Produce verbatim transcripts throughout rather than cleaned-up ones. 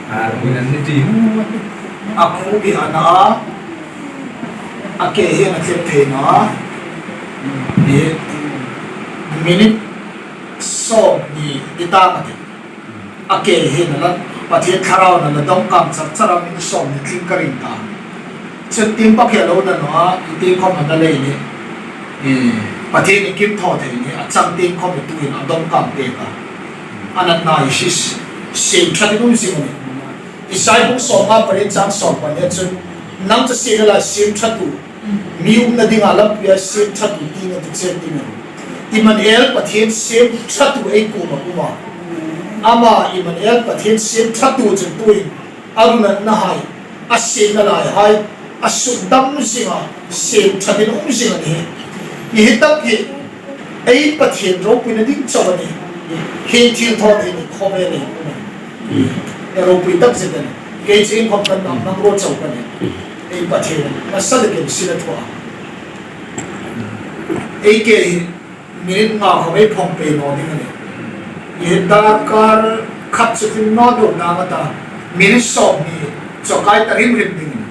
A khup hi a na a, a ke hi a na tlep thei naw a. Hi minute sawmhni i ta ka ti. A ke hi a na la, Pathien Thlarau a na la dawng kang char char a, minute sawmhni tling ka ring ta. Chun tieng bak hi a lo na naw a, i tieng khawm a na lei ni. I Pathien inkimthaw thei ni, a chang tieng khawm i tuhin a dawng kang pek a. A natna hi si, siem ṭhatin um zing a nih. Isai bung sawmnga pariet chang sawm pahni chun, nang chu siem la siem ṭhatu, mi umna dinga lampuia siem ṭhatu ti nge ti che ti nge. Immanuel Pathien siem ṭhatu ei kuoma um a. Ama Immanuel Pathien siem ṭhatu chun tuhin a ru natnahai, a sietna laihai, a sukdam zinga siem ṭhatin um zing a nih. Hi hi tak hi ei Pathien ropuina ding chau a nih. Hi thil thaw thei ni khawvel ei um a nih. Ei ropui tak zet a nih. Kei chu inkhawm kan dam nang ro chau ka nih. Ei Pathien a sa le ken sina thua. Ei ke hi minute nga khawm ei phong pei naw ding a nih. Hi darkar khat chu tling naw dawk nang a ta. Minute sawmhni chu kai ta rim rim ding a nih.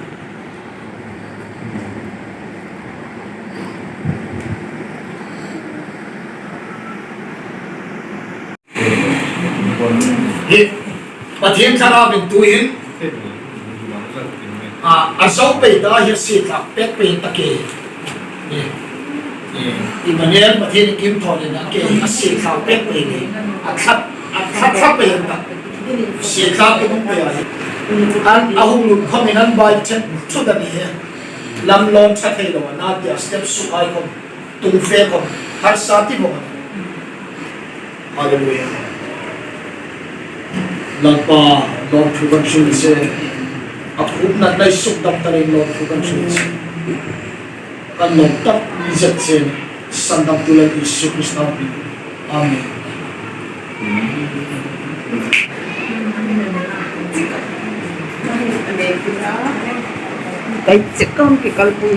Hi Pathien Thlarauin tuhin a, a zo pei ta hi a sie thlak pek pei ta ke. Hi, hi, Immanuel Pathien inkimthaw le a ke a sie thlak pek pei ni. A thlak, a thlak thlak pei ta. Sie thlak pek pei a hi. An a hung lut khawmin an bai chen thut a ni hi. Lam lawn ṭha thei lo a na tia step suk ai khawm. Tung fe khawm, harsa ti vawng. Hallelujah. Lalpa, lawmthu kan hril che. A khum natnahai sukdam takin lawmthu kan hril che. Kan lawm tak mi zet che. Sandamtu Lal Isu Krista hmingin. Amen. Kai che kawm ki kalpui.